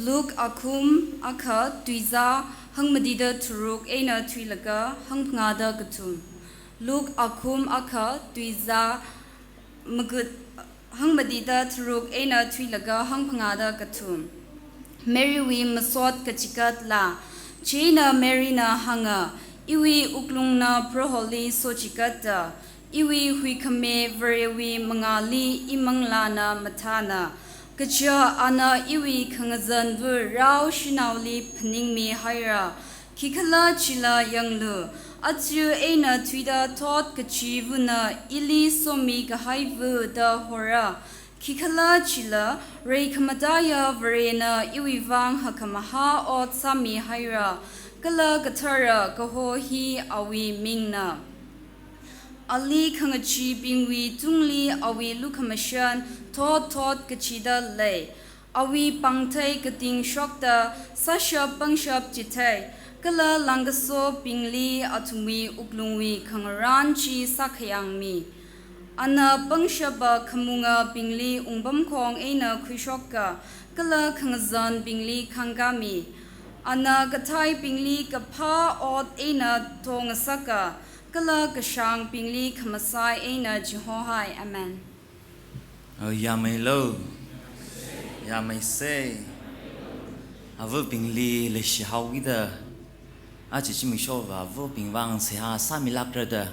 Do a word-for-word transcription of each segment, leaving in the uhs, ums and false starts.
Luke akhum akha tuizā hangmatida tharuk eina thuilaga hangphangāda kathum. Luke akhum akha tuizā magut hangmatida tharuk eina thuilaga hangphangāda kathum. Marywui masot kachigatla. Chieina Maryna hānga, iwui wuklungna Proholi sochigatda, iwui huikhame Varewui mangāli imanglāna mathāna. Kaja ana iwui khangazanva rao shanaoli phaningmihaira. Khikhalajila yanglu, aja eina thuida thot kachivana ili somikahaiva da hora. Khikhalajila reikhamataiya Varena iwui vang hakkhamahā ot sāmihaira, kala kathara kaho hi awui mingna. Ali khangachibingwui tungli awui lukhamashan thot thot kachida lei. Awui pāngthei kating shokta sāshap pangshap chithei, kala langkasobingli athumwui wuklungwui khangarān chi sākhayangmi. Ana pangshapa khamungabingli wungpamkhong eina khuishoka, kala khangazanbingli khāngkāmi. Ana kathaibingli kaphā ot eina thongasaka, kala kashāngbingli khamasai eina chihohai. Amen. Oh, yāmeilu. Yāmeisei. Avabingli leishihaowuida, aja zimikshova avabing vang seihā sāmilākra da,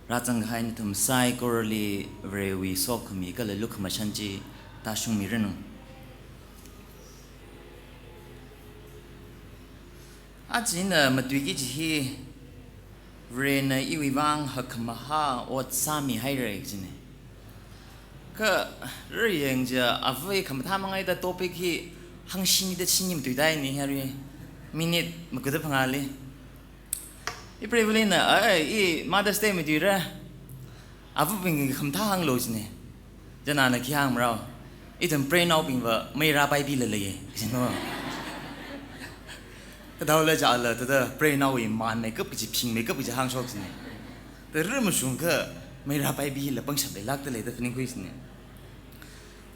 rāzangkahai nathum saikorali Varewui sokhami kala lukhamashan chi tāshungmiranu. Aja ina matuiki kaji hi, Varena iwui vang hakkhamahā ot sāmihaira kajina. Kha rāyangja, ava khamathā mangaida topic hi hangshimida shini matuidaini hari minute magutda phangāli. Ipreivali na, ai, i Mother's Day matuira. Avabing khamathā hānglu jina. Chieina ana khi hāngmarao, ithum preinaobingva mei rāpaibilala ye, jina. Kadaola jala thāda preinaowui mānmeikap kaji, phingmeikap kaji hāngshok jina. Thāda rimashungakha mei rāpaibila pangshap leilākda lei da phaningkhui jina.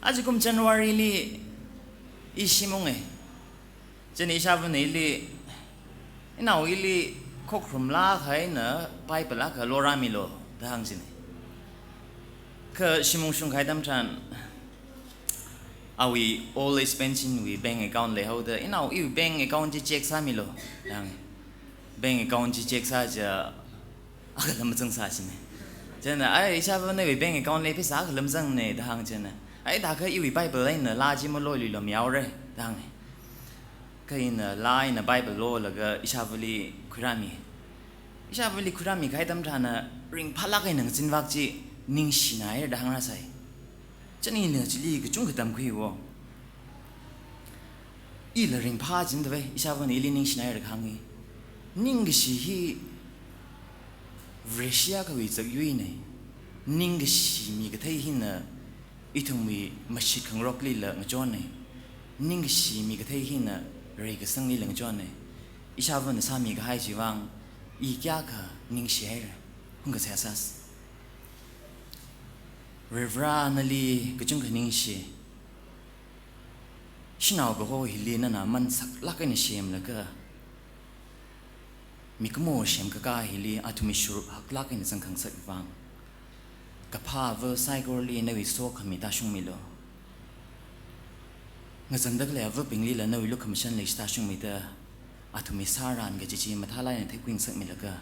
Ajakum January li i shim unga. Chieina ishāvana ili, inao ili khokharumlāk eina Bible akha lorāmilu da hāng jina. Kha shim ungshungkahai atam tharan, awui old age pension wui bank account leihaoda, inao iwui bank account chi check sāmilu da hānga. Bank account chi check sāja, akhala mazang sāsina. Chieina, ai, ishāvā nawui bank account li pheisā akhala mazangna da hāng chieina. Ai, thākha iwui Bible eina laa chi maloiluilu mihaora da hānga. Kha ina laa eina Bible lolaga ishāvāli khuirāmi. Ishāvāli khuirāmikahai atam tharan ringphālāk eina ngazin vak chi ningshinaira da hāngrāsai. Chieina ina chili kachungkha tamkhuiwo. Ila ringphā jindavai, ishāvāna ili ningshinaira kahāng hi. Ningkashi hi Vareshi akhawui zakyuina. Ningkashi mi kathei hina ithumwui mashit khangaroklila ngachonna. Ningkashi mi kathei hina reikasanglila ngachonna. Ishāvāna sāmikahai chiwui vang i kayākha ningshihaira. Hungkasā sāsa. Varivara, nali kachungkha ningshi. Shanao kaho hili nana aman saklāk eina semlaga, mikumo semkakā hili athumwui shuruk haklāk eina zangkhangasak vang, kaphā ava saikorali nawui sokhami tāshungmilu. Ngazanda khalei avabinglila nawui lukhamashan leishi tāshungmida, athumwui sāran kaji chi mathālāk eina theikhuingasakmilaga,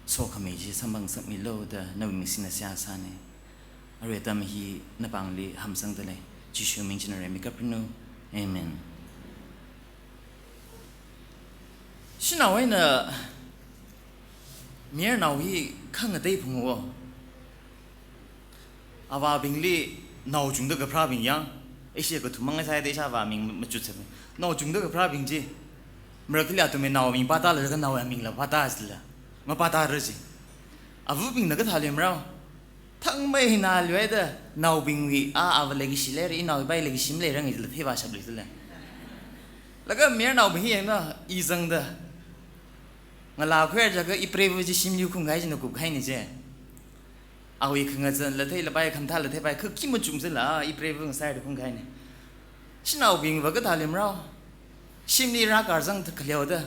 sokhami chi samphang ngasakmilu da nawui ming singda seihā sāna. Arui atam hi napāngli hamsangda lei. Jishu ming china reimikapranu. Amen. Shanao eina mayarnao hi khangatei phungwo. Avābingli nao chungda kapharābing yang, ishi kathum mang sāhaida ishāvā ming machut sābing. Nao chungda kapharābing chi, marakhali athumwui nao ming pātālaga naowui mingla pātāsila, mapātāra ji. Avabingna kathā leimarao, thangmei hina luida, naobingwui a avā leikashi leira, inaowui pai leikashi maleiranga jila theivāshap leisila. Laga mayarnaobing hi yangna, i zangda, ngalā khuihaira jiakha ipreiva chi shimli khungkahai china kupkahaina je. Awui khangazanla theila pai, khamathāla theipai, kha khi machung sāla, ipreiva ngasāhaira khungkahaina. Shanaobingva kathā leimarao, Shimli rākar zang khaleoda,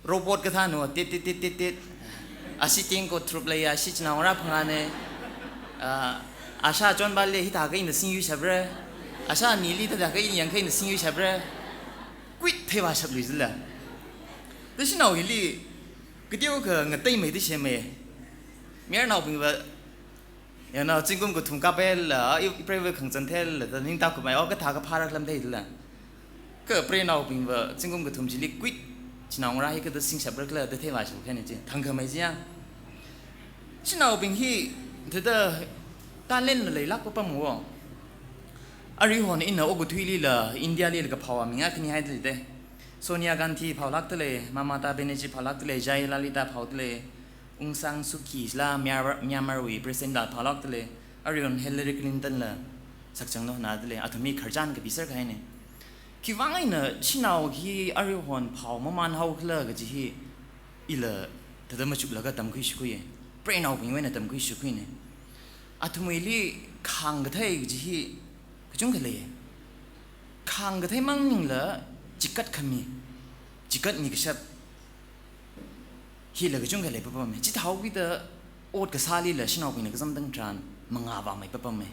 robot kathāna, tit, tit, tit, tit, tit. Ashi tingko thrup leiya, ashi chinaongarā phangāna. Ah, asha chonbali hithākha ina singyui shapra. Asha nili thāthākha ina yangkha ina singyui shapra. Kwit theivāshap luizila. Da shanao hili, kateokha ngateimeida shemmei. Mayarnaobingva, yana, zingkum kathum kaphaila, i-, ipreiva khangachān theila, da ningta kumai, o, kathākha phāra khalam theila. Kha preinaobingva, zingkum kathum chili kwit, chinaongarā hi kathāda singshapra khala, da theivāshap khaina chi, thangkhamei chi ya. Shanaobing hi, thāda talent la leilāk papam wo. Aruihon ina okathuilila, India lila kaphao aming akhani haida lei. Sonia Gandhi phaolākda lei, Mamata Banerjee phaolākda lei, Jayalalitha phaoda lei, Aung San Suu Kyi la Myanmar, Myanmar wui President la phaolākda lei, aruihon Hillary Clinton la sakchang no nada lei, athum hi khararchan kapiser kahaina. Khiwuivang eina shanao hi aruihon phao mamānhao khala kaji hi ila thāda machuklaga tamkhui shikhuiya. Preinaobingwui eina tamkhui shikhuina. Athumwuili khāngkathei kaji hi kachungkha lei. Khāngkathei mang maningla chikatkhami, chikatmi kashap hila kachungkha lei papamma. Chithāhaokida ot kasālila shanaobingna kazam tharan mangā vāmei papamma.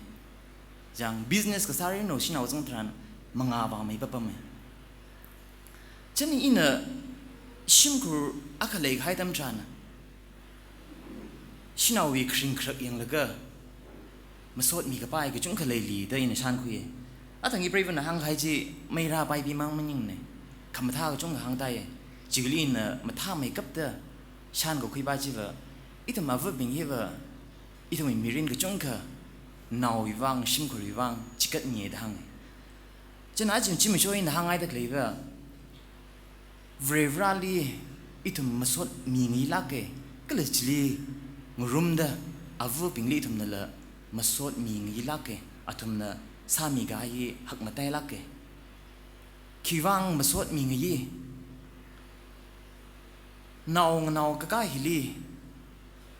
Chang business kasā rinao shanao zang tharan mangā vāmei papamma. Chieina ina shimkhur akha leikahai atam tharan, shanaowui kharing kharak yanglaga masotmi kapai kachungkha leili da ina shānkhuiya. Athang ipreivana hāngkahai chi meira paipi mang maningna. Khamathā kachungkha hāngtāya. Chili ina mathāmeikapta shānkakhui pa chiva, ithum avabing hiva, ithumwui mirin kachungkha naowui vang, shimkhurwui vang chikatmiya da hānga. Chieina chi, chi macho ina hāngngaida khaleiva, Varivarali ithum masotmi ngayilāka, kala chili ngarumda avabingli ithumnala masotmi ngayilāka, athumna sāmikahai hi hakmatailāka. Khiwuivang masotmi ngayi? Nao nganao kakā hili,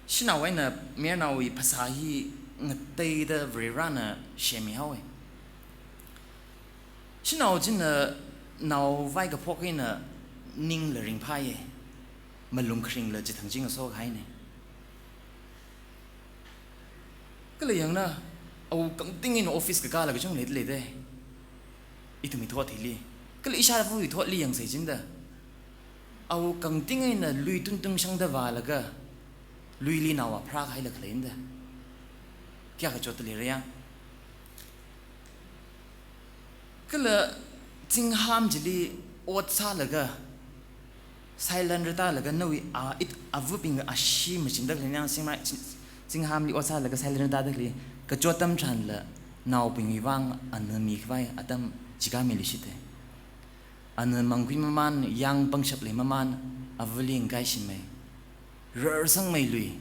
shanao eina mayarnaowui phasā hi ngateida Varivarana semmihaowa. Shanao china nao vai kaphok eina ningla ringphāya, malung kharingla chithang chi ngasokahaina. Kala yangna, awui kangting eina office kakāla kachungkha leida leida, ithumwui thot hili. Kala ishāvawui thotli yangsei jinda, awui kangting eina lui tungtung shangda vālaga, luili naova pharākahaila khalei jinda, kayākha chotda leira ya. Kala zingham chili ot sālaga, silent rātālaga nawui a, it, avabing ashee machingda khalei na, zingmai, zing-, zinghamli ot sālaga silent rātāda khalei, kachot atam tharanla naobingwui vang ana mikhavai atam chikha miluishita. Ana mangkhui mamān, yang pangshap lei mamān, avali ngakai shimei. Rarsangmeilui,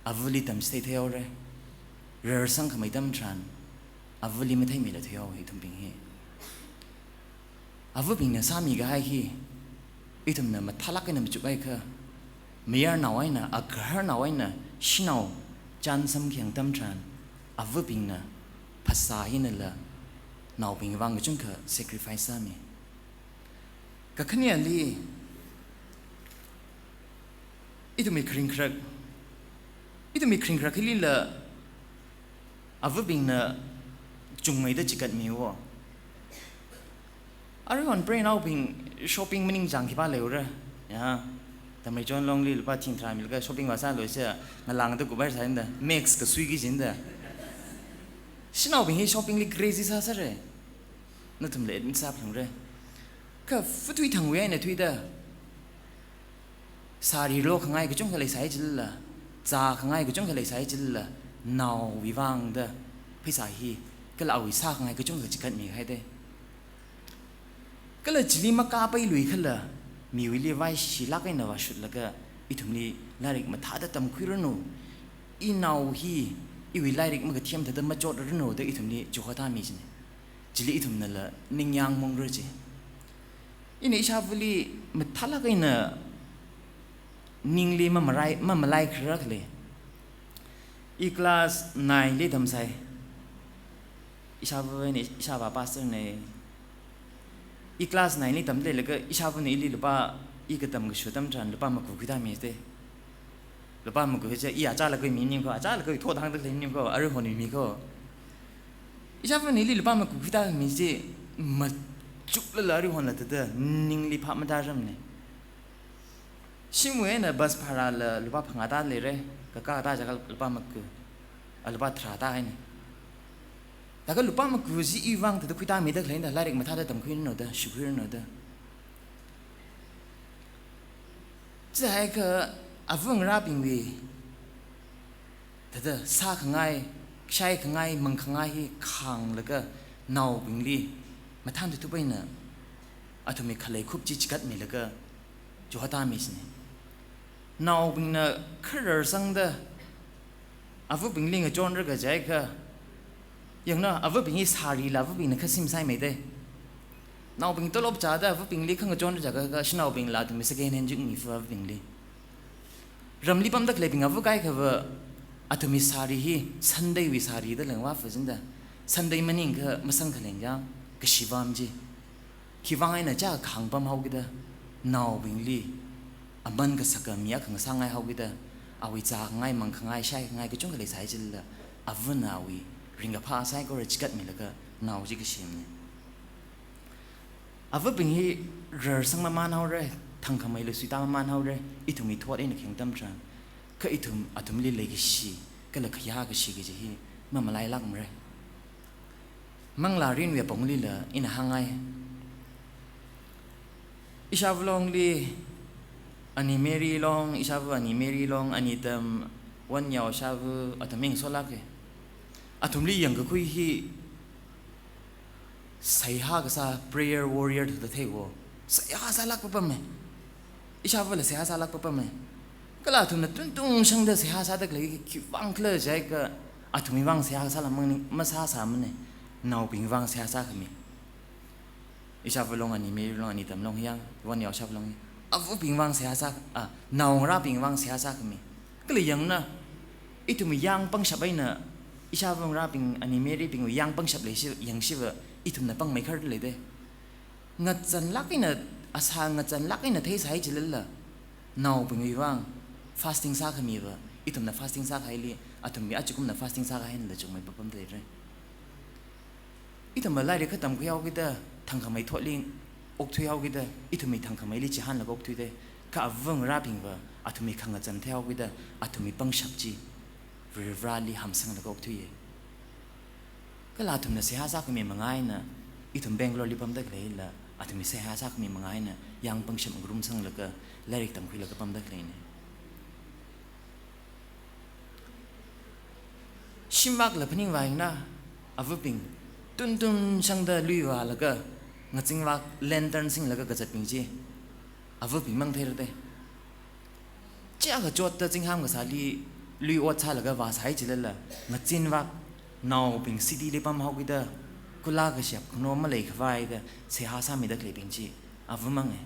avali tamchithei theihaora. Rarsangkhamei atam tharan, avali matheimila theihaowa ithumbing hi. Avabingna sāmikahai hi, ithumna mathālāk eina machukakha, mayarnao eina, agaharnao eina, shanao chānsam khayang atam tharan, avabingna phasā hinala naobing vang kachungkha sacrifice sāmi. Kakhaneli, ithumwui kharing kharak, ithumwui kharing kharak hilila avabingna chungmeida chikatmiwo. Aruihon preinaobing shopping maningchang khipā leiura. Ya, Tamraichon Longli lupā thing tharā milaga shopping vāsāluisa, ngalāngda kubar sāinda, Max kasui ki jinda. Shanaobing hi shopping li crazy sāsāra. Nathumla admit sāphalungra. Kha futhui thangwui eina thuida, sari lokhangai kachungkha leisai chilala, zākhangai kachungkha leisai chilala, naowui vang da pheisā hi, kala awui sākhangai kachungkha chikatmihaida. Kala chili makāpailuikhala, miwuili vaishilāk eina vāshutlaga, ithumli lairik mathāda tamkhuiranu, inao hi, iwui lairik makathem thāda machotranu da ithumli chihotāmi china. Chili ithumnala ningyāng maungra chi. Ina ishāvali mathālāk eina ningli mamarai, mamalai kharar khalei. I class nine li tamsai. Ishāva eina, ishāvā pastor na. I class nine li tamda leilaga ishāvana ili lupā, i katam kashu atam tharan lupā maku khuitāmi te. Lupā maku chi i achālakha mi ning ko, achālakha thot hāngda khalei ning ko, aruihon mi ko. Ishāvana ili lupā maku khuitāmi chi machuklala aruihonla thāda ningli phap matāramne. Shimwui eina bus bhara la lupā phangā tāleire, kakā tā jiakha lupā maku, a lupā tharā tāhaine. Laga lupā maku chi iwui vang thāda khuitāmida khaleina, lairik mathāda tamkhuiranu da, shikhuiranu da. Chihaiakha ava ngarābingwui thāda sākhangai, shaikhangai, mangkhangai hi khānglaga naobingli mathān thup eina athumwui khalei khup chi chigatmilaga chihotāmi sine. Naobingna kha rarsangda avabingli ngachonra kajiakha, yangna, avabing hi sārila avabingna kha semsāmei te. Naobing tolop chāda avabingli kha ngachonra jiakha, shanaobingla athumwui second hand jik mifa avabingli. Ramli pamda khaleibing ava kaikhava athumwui sāri hi Sunday wui sāri da lengva fazin da. Sunday maningakha masang khaleng yang, kashivam chi. Khiwui vang eina chā khāngpam haokida, naobingli aman kasaka mi akha ngasāngai haokida, awui zākhangai, mangkhangai, shaikhangai kachungkha leisai chilala, avana awui ringkaphā saikora chigatmilaga nao chi kashimne. Avabing hi rarsang mamān haore, thangkhameila suitā mamān haore, ithumwui thot eina kheng atam tharan. Kha ithum athumli leikashi kala khayā kashi kaji hi mamalailākmare. Manglārinwui aponglila ina hāngngai. Ishāva Longli, ani Mary Long, ishāva ani Mary Long, ani tam Wanyao ishāva, athum ngasolāke. Athumli yangkakhui hi seihā kasā prayer warrior thāda theiwo. Seihā sālāk papame. Ishāvala seihā sālāk papame. Kala athumna tuntungshangda seihā sāda khalei khiwui vang khala jiakha, athumwui vang seihā sāla mang ni, masāsāmane. Naobingwui vang seihā sākhami. Ishāva Long, ani Mary Long, ani tam Long yang, Wanyao ishāva Long. Avabingwui vang seihā sā, a, naongarābingwui vang seihā sākhami. Kala yangna, ithumwui yang pangshap eina, ishāva ngarābing, ani Marybingwui yang pangshap leishi, yangshiva, ithumna pangmeikharda lei te. Ngazanlāk eina, asā ngazanlāk eina theisai chilala, naobingwui vang fasting sākhamiva, ithumna fasting sākahaili, athumwui achikumna fasting sākahaila chungmei papamda leire. Ithumva lairik kha tamkhui haokida, thangkhamei thotli okthui haokida, ithumwui thangkhameili chihānlaga okthui te, kha ava ngarābingva, athumwui khangazan thei haokida, athumwui pangshap chi, Varivarāli hamsanglaga okthuiye. Kala athumna seihā sākhami manga eina, ithum Bangalore li pamda khaleila, athumwui seihā sākhami manga eina, yang pangshap ngarumsanglaga, lairik tamkhuilaga pamda khaleine. Shimvakla phaningvā yangna, avabing, tuntungshangda lui vālaga, ngazingvak lantern singlaga kazatbing chi, avabing mang theira te. Chiakha chotda zingham kasāli lui ot sālaga vāsai chilala, ngazingvak naobing city li pam haokida, kula kashap khano maleikhavai da, seihā sāmida khaleibing chi, ava mange.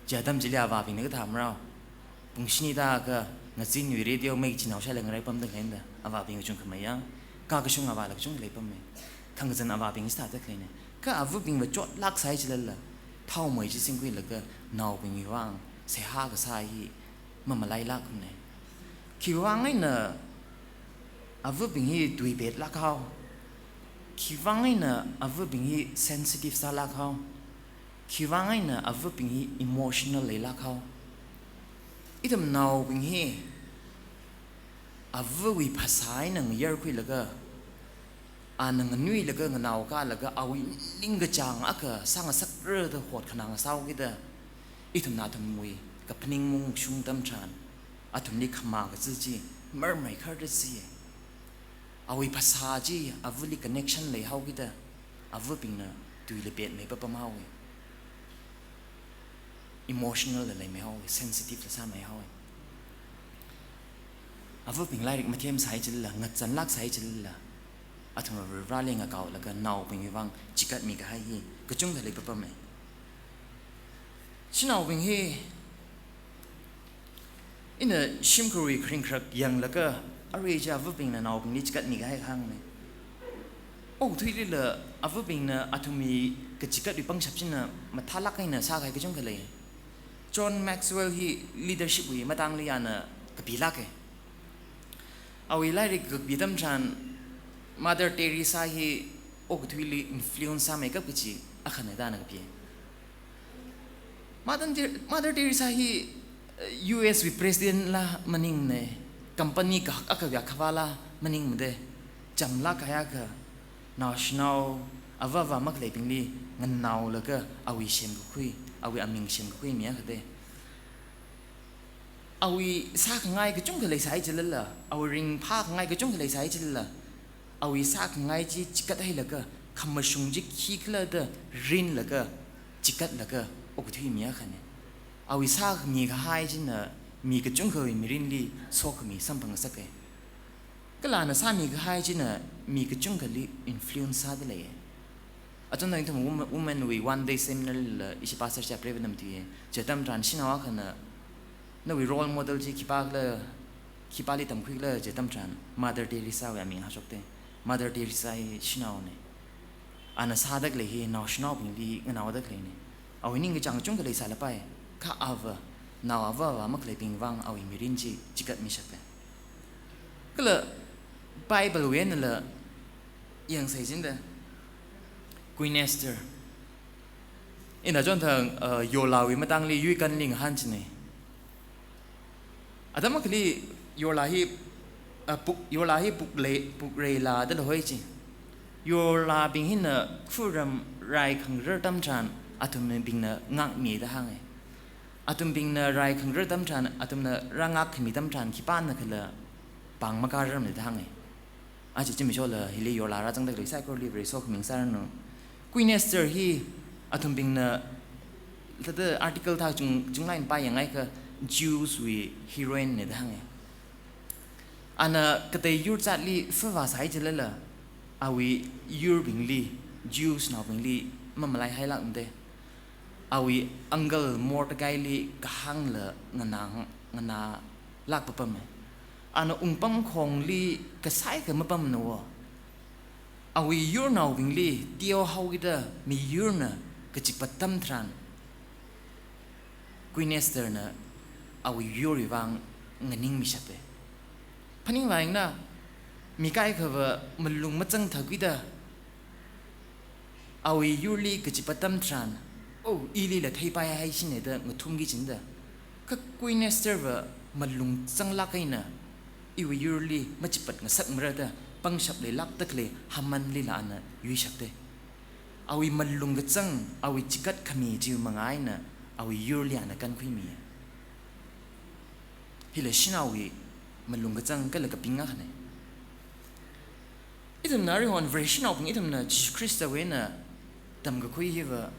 Chi atam chili avābingna kathā marao. Pung shini tākha, ngazingwui radio mei chinao shaleng rai pamda khaleina, avābing kachungkhamei yang, kakashung avāla kachungkha leipamme. Khangazan avābing chithāda khaleine. Kha avabingva chotlāksai chilala, thaomei chi singkhuilaga, naobingwui vang, seihā kasā hi, mamalailākmane. Khiwui vang eina, avabing hi tui petlāk hao. Khiwui vang eina, avabing hi sensitive sālāk hao. Khiwui vang eina avabing hi emotional leilāk hao. Ithum naobing hi avawui phasā eina ngayarkhuilaga, ana nganuilaga nganaokalaga awui ningkachāng akha sāngasakra da hotkhanā ngasā haokida, ithumna athumwui kaphaning mungshung atam tharan, athumli khamā kaji chi marmeikharda siye. Awui phasā chi avali connection leihaokida, avabingna tuila petmei papam haowe. Emotional la leimei haowe, sensitive la sāmei haowe. Avabing lairik mathemsai chilala, ngazanlāksai chilala, athumva Varivarāli ngakaolaga naobingwui vang chigatmi kahai hi kachungkha lei papamme. Shanaobing hi, ina shimkhurwui kharing kharak yanglaga, arui chi avabingna naobingli chigatmi kahai hāngne. Okathuilila avabingna athumwui kachikatwui pangshap china mathālāk eina sākahai kachungkha lei. John Maxwell hi leadership wui matangli ana kapilāka. Awui lairik kakapi atam tharan Mother Teresa hi okathuili influence sāmeikap kachi akhana da ana kapi. Mother Ter-, Mother Teresa hi, eh, U S wui president la maningmana, company kahak akhawui akhavā la maningmada, chamlāk kahai akha, naoshinao, ava avā makhaleibingli nganaolaga awui semkakhui, awui aming semkakhui mi akhada. Awui sākhangai kachungkha leisai chilala, awui ringphākhangai kachungkha leisai chilala, awui sākhangai chi chikathailaga, khamashung chi khikhala da rinlaga, chikatlaga okathui mi akhana. Awui sākhami kahai china mi kachungkhawui mirinli sokhami samphangasaka. Kala ana sāmi kahai china mi kachungkhali influence sāda lei. Achon ithum woman, woman wui one day seminar la ishi pastor chi apreiva namtui. Chi atam tharan shanao akhana, nawui role model chi khipākhala, khipāli tamkhuikhala chi atam tharan Mother Teresa wui aming hāshokta. Mother Teresa hi shanaona. Ana sādakhalei hi naoshinaobingli nganaodakhalei na. Awui ningkachāng chungkha leisālapai, kha ava, nao ava avā makhaleibing vang awui mirin chi chikatmishapa. Kala Bible wui einala yangsei jinda, Queen Esther. Ina chonthang, uh, Yorlāwui matangli yuikanli ngahān china. Atam akhali Yorlā hi, uh, puk, Yorlā hi puklei, pukreilā dala hoi chi. Yorlābing hina khuram rai khangarar atam tharan athumbingna ngākmi da hānga. Athumbingna rai khangarar atam tharan, athumna rāngākkhami atam tharan khipānakhala pāng makārarmana da hānga. Aja zimikshola hili Yorlā rāzangdakhalei saikorali Vare sokhami ngasāranu. Queen Esther hi athumbingna thāda article thā chung, chunglai eina pāyangakha Zeus wui heroine na da hānga. Ana katei yur zatli favāsai chilala, awui yurbingli, Zeus naobingli mamalaihailākmada. Awui uncle Mordecai li kahāngla nganā, nganālāk papama. Ana wungpamkhongli kasai kha mapamana wo. Awui yurnaobingli teohaokida miyurna kachipat atam tharan, Queen Esther na awui yurwui vang nganingmishapa. Phaningvā yangna, mi kaikhava malung mazangthakhuida awui yurli kachipat atam tharan, oh, ilila theipaihaishina da ngathumki jinda. Kha Queen Esther va malung zanglāk eina iwui yurli machipat ngasakmara da pangshap leilākdakhalei Hamanlila ana yuishapta. Awui malung kazang, awui chikatkhami chiwui manga eina awui yurli ana kankhuimi. Hila shanaowui malung kazang kala kaping akhana. Ithumna arihon Vareshinaobing ithumna Jesu Khristawui eina tamkakhui hiva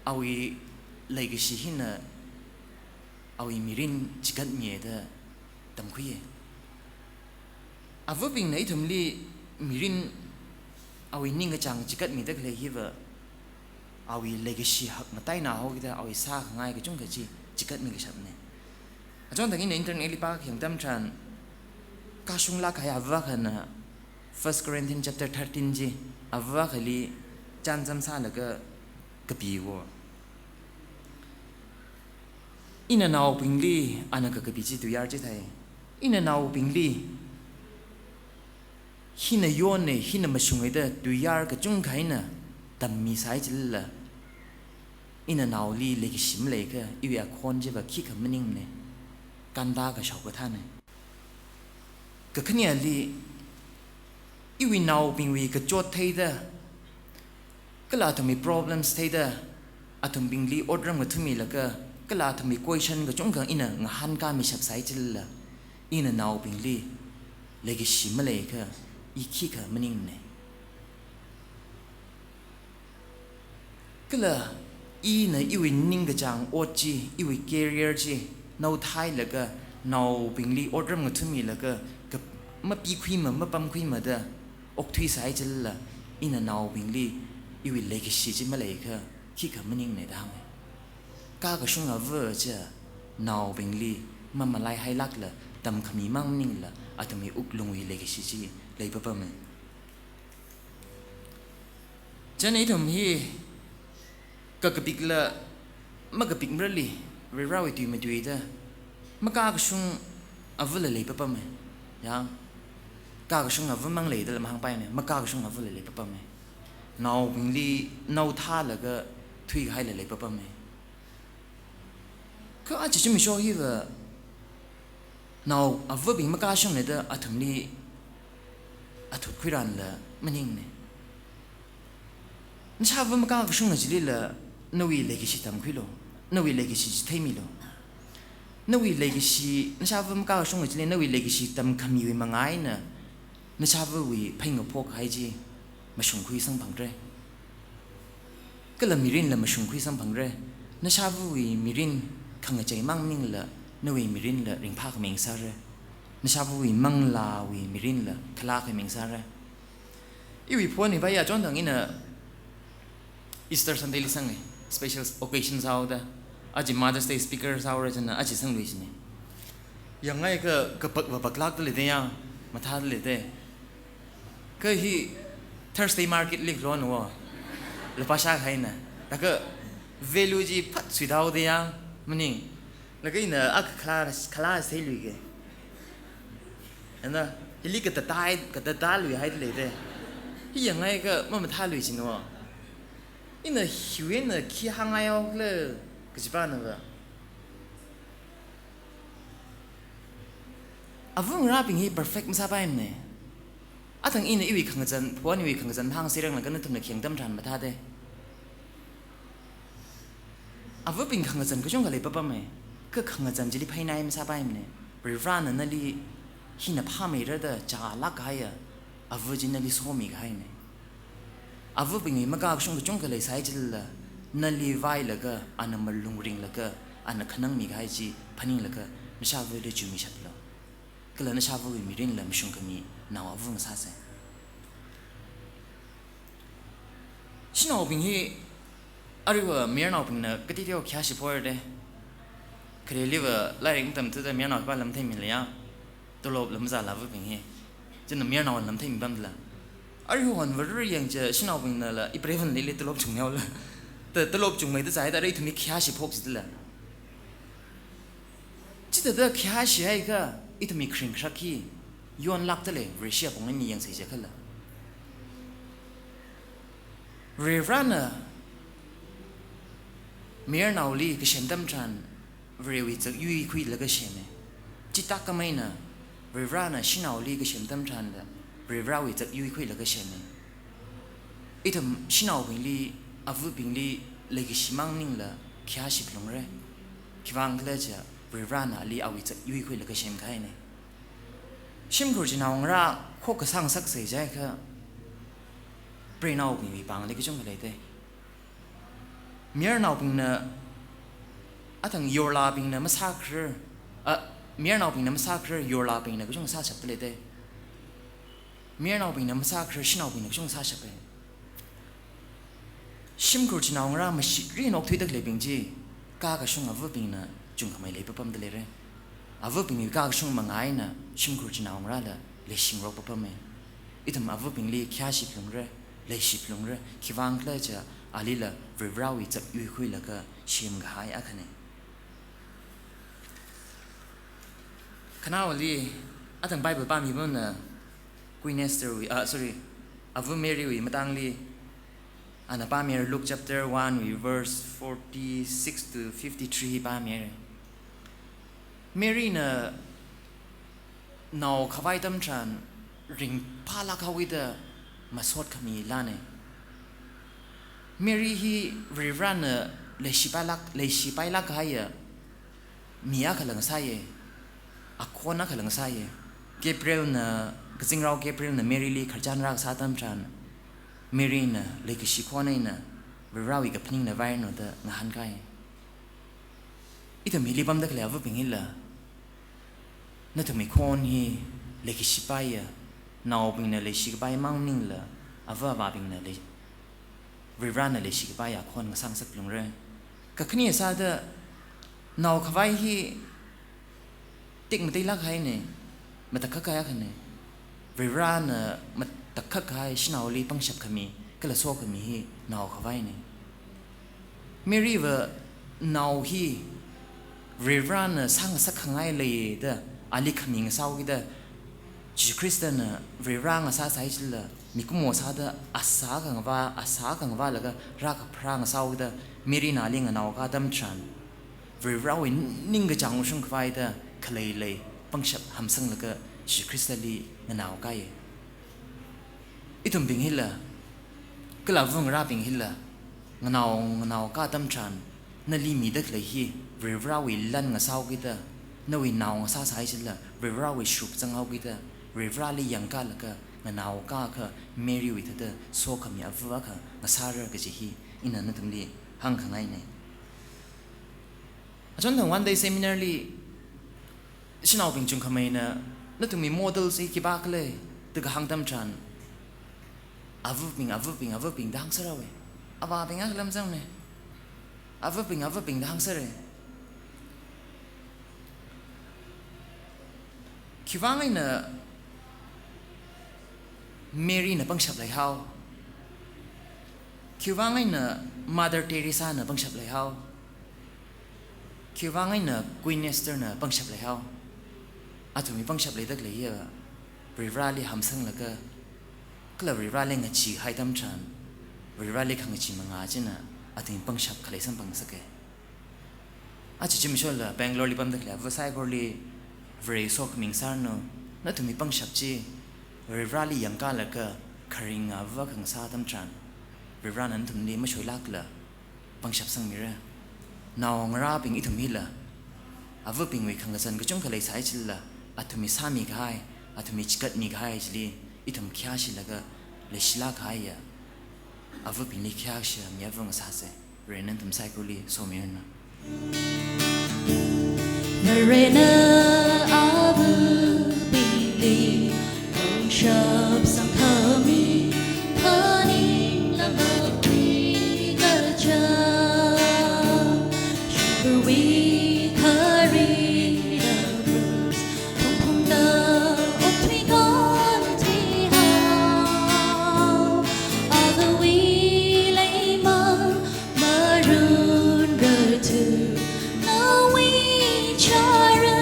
awui leikashi hina awui mirin chikatmiya da tamkhuiya. Avabingna ithumli mirin awui ningkachāng chikatmidakhalei hiva awui leikashi hakmataina haokida awui sākhangai kachungkha chi chikatmi kashapna. Achonthang ina internet li pākhayang atam tharan, kashunglāk kahai ava akhana First Corinthians chapter thirteen chi ava akhali chānjam sālaga kapi wo. Inanaobingli ana kakapi chi tuiyār chithāi. Inanaobingli hina yonna, hina mashunga da tuiyār kachungkha eina tammisai chilala, inanaoli leikashi maleiakha iwui akhon chiva khikha maningmana, kanda kashao kathāna. Kakhaneli, iwui naobingwui kachot theida, kala athumwui problems theida, athumbingli otram ngathumilaga, kala athumwui question kachungkha ina ngahānkāmishapsai chilala, inanaobingli leikashi maleiakha i khikha maningmana. Kala ina iwui ningkachāng ot chi, iwui career chi naothailaga, naobingli otram ngathumilaga, ka-, mapikhuima, mapamkhuima da okthuisai chilala, inanaobingli iwui leikashi chi maleiakha khikha maningmana da hānga. Kakashung ava chi naobingli mamalaihailākla tamkhami mang maningla athumwui wuklungwui leikashi chi leipapama. Chieina ithum hi kakapikla makapik marali, Varivarawui tui matuida, makakashung avāla leipapamei. Ya, kakashung avāmang leidala mahāngpaimei, makakashung avāla leipapamei. Naobingli nao thālaga thuikahaila leipapamei. Kha aja zimiksho hiva nao avābing makashungna da athumli athut khuiranla maningnei. Nashāvā makakashunga chilila nawui leikashi tamkhuilu, nawui leikashi chitheimilu. Nawui leikashi, nashāvā makakashunga chili nawui leikashi tamkhamiwui mangā eina nashāvāwui phaingaphok kahai chi mashungkhui samphangra. Kala mirinla mashungkhui samphangra. Nashāvāwui mirin khangacheimang maningla nawui mirinla ringphākhami ngasāra. Nashāvāwui manglāwui mirinla khalākhami ngasāra. Iwui phone hi paiya chonthang ina Easter Sunday li sangnei, special occasion sāhaoda. Aja Mother's Day speaker sāhaora chieina aja sangluishina. Yangngaikha kapak vapak lākda leida ya, mathāda leida. Kha hi Thursday market li loan wo, lupā shākahaina. Laga value chi phat suitāhaoda ya, maning. Laga ina akha khalā, khalā sāluike. Ana, hili katatāi, katatāluihaida leida. Hi yangngaikha mamathāluishina wo. Ina hiwui eina khi hāngngai haokhala, kajipānava. Avāngarābing hi perfect masāpaimanei. Athang ina iwui khangazan, phone iwui khangazan hāngseranglaga nathumna khayang atam tharan mathāda. Avābing khangazan kachungkha leipapamei. Kha khangazan chili phainai masāpaimanei. Varivarana nali hina phāmeira da chālāk kahaiya avā chi nali somikahainei. Avābingwui makakashung kachungkha leisai chilala, nali vailaga, ana malung ringlaga, ana khanangmi kahai chi phaninglaga, nashāvāli chuimishatlu. Kala nashāvāwui mirinla mashungkhami nao avā ngasāsa. Shanaobing hi, aruiva mayarnaobingna kateoteo khayāshi phoira da. Khareliva lairik matamthuda mayarnao khipāla matheimila ya. Tolopla mazāla avābing hi. Chieina mayarnaola matheimipamla. Aruihon Varewui yangcha shanaobingnala ipreivanlila tolop chunghaola. Ta tolop chungmeida zāhaida arui ithumwui khayāshi phok chitila. Chithāda khayāshi haiakha ithumwui kharing kharak hi yonlākda lei, Vareshi apong eina yangsei jiakhala. Varivarana mayarnaoli kasem atam tharan Varewui zakyui khuilaga semei. Chithākhamei eina Varivarana shanaoli kasem atam tharanla Varivarawui zakyui khuilaga semei. Ithum shanaobingli, avābingli leikashimang maningla khayāshi phalungra. Khiwuivang khala jiakha Varivarana ali awui zakyui khuilaga semkahainei. Shimkhur chinaongarā khokkha sāngasaksei jiakha, preinaobingwui pāngli kachungkha leida. Mayarnaobingna, athang yorlābingna masākharar, a, mayarnaobingna masākharar yorlābingna kachungkha sāshapda leida. Mayarnaobingna masākharar shanaobingna kachungkha sāshapa. Shimkhur chinaongarā mashitrin okthuida khaleibing chi, kakashung avābingna chungkhamei leipapamda leira. Avābingwui kakashung mangā eina shimkhur chinaongarāla leishingarok papamei. Ithum avābingli khayāshi phalungra, leishi phalungra, khiwuivang khala jiakha alila Varivarawui zakyui khuilaga semkahai akhanei. Khanaowali, athang Bible pāmipamna, Queen Esther wui, ah, sorry, Avā Mary wui matangli, ana pāmira Luke chapter one wui verse forty-six to fifty-three pāmira. Mary na nao khavai atam tharan ringphālāk haowida masot khami lānei. Mary hi Varivarana leishipailāk, leishipailāk kahaiya mi akhala ngasāya, akhon akhala ngasāya. Gabrielna, kazingrao Gabrielna Maryli khararchan rākasā atam tharan, Maryna leikashi khon eina Varivarawui kaphaningna vairanu da ngahānkahai. Ithum hili pamda khalei avābing hila, nathumwui khon hi leikashipaiya, naobingna leishikapai mang maningla, avā avābingna lei, Varivarana leishikapaiya khon ngasāngasak phalungra. Kakhane sāda, nao khavai hi tekmateilāk kahainei, matakhak kahai akhanei. Varivarana matakhak kahai shanaoli pangshap khami, kala sokhami hi nao khavaina. Mary va nao hi Varivarana sāngasak khangai leiya da ali khami ngasāhaokida, Jishu Khristana Varivara ngasāsai chila mikumo sāda asā kangva, asā kangva laga rākapharā ngasāhaokida, Maryna ali nganaoka atam tharan Varivarawui ningkachāng shung khavai da khalei lei pangshap hamsanglaga Jishu Khristali nganaokaya. Ithumbing hila, kala avāva ngarābing hila, nganao, nganaoka atam tharan nali mida khalei hi Varivarawui lan ngasāhaokida, nawui nao ngasāsai chila Varivarawui shuruk zanghaokida, Varivarali yangkalaga nganaoka akha Marywui thāda sokhami avāva akha ngasāra kaji hi ina nathumli hāngkhangaina. Achonthang one day seminar li shanaobing chungkhameina, nathumwui model chi khipākhala da kahāng atam tharan, avāvabing, avāvabing, avāvabing da hāngsera we. Avābing akha lamzangna. Avāvabing, avāvabing da hāngsera. Khiwuivang eina Maryna pangshap leihao? Khiwuivang eina Mother Teresana pangshap leihao? Khiwuivang eina Queen Estherna pangshap leihao? Athumwui pangshap leida khalei hiya Varivarali hamsanglaga, kala Varivarali ngacheekahai atam tharan, Varivarali khangachee mangā china athumwui pangshap khalei samphangsaka. Aja zimikshola Bangalore li pamda khalei avāva saikorali Vare sokhami ngasāranu, nathumwui pangshap chi Varivarali yangkalaga kharinga avāva akha ngasā atam tharan, Varivarana nathumli mashoilākla pangshap sangmira. Naongarābing ithum hila, avāvabingwui khangazan kachungkha leisai chila, athumwui sāmikahai, athumwui chigatmikahai chili ithum khayāshilaga leishilāk kahaiya, avāvabingli khayākashami avāva ngasāsa. Varena nathum saikorali somiranu. Varena avāvabingli pangshap sangkhami, phaningla makhuikacha, shimkhurwui kharida bruise, phungphungda okthui konthuihao, avāvawui leimang marunrathu, nawui chara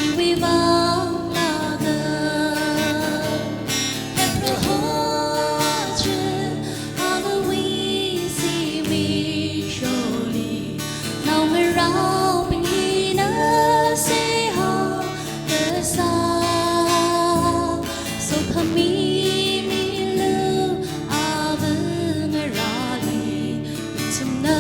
iwui vang laga. Leprahoja avāvawui zimiksholi, naongaraobing hina seihā kasā, sokhami milu avāva ngarāli, ithumna